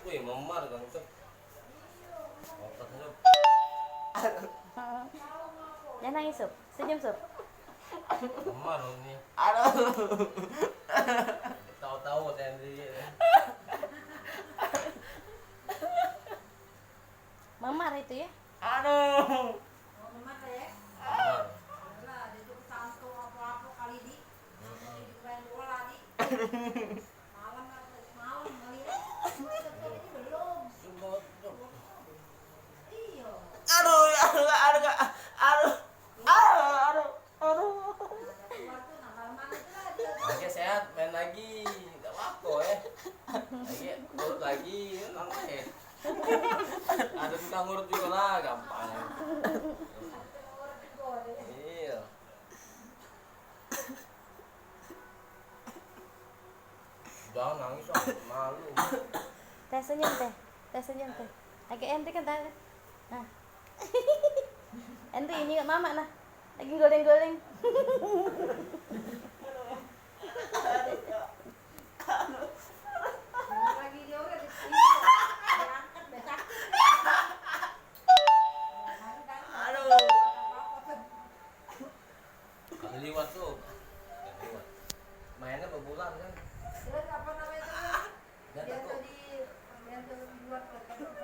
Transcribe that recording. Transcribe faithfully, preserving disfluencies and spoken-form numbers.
Wih, memar kan, Sup. Otaknya. Jangan nangis, Sup. Senyum, Sup. Memar ini. Aduh. Tahu-tahu saya sendiri. Memar itu ya. Aduh. Memar. Aduh, aduh, aduh, aduh, aduh, aduh, aduh. Lagi sehat, main lagi. Enggak apa-apa ya. Lagi urut lagi, tenang aja. Ada tukang urut juga lah, gampang. Iya. Jangan nangis, ah, malu. Teh senyum, Teh. Teh senyum, Teh. Agak Henry kan, Teh. Nah. Henry, ini mama nah. Lagi goling-goling. Kalau liwat tuh, bukan liwat. Mainnya bebulan kan. Terus apa namanya itu? Dia Dia takut. Tadi dia tuh di luar kota.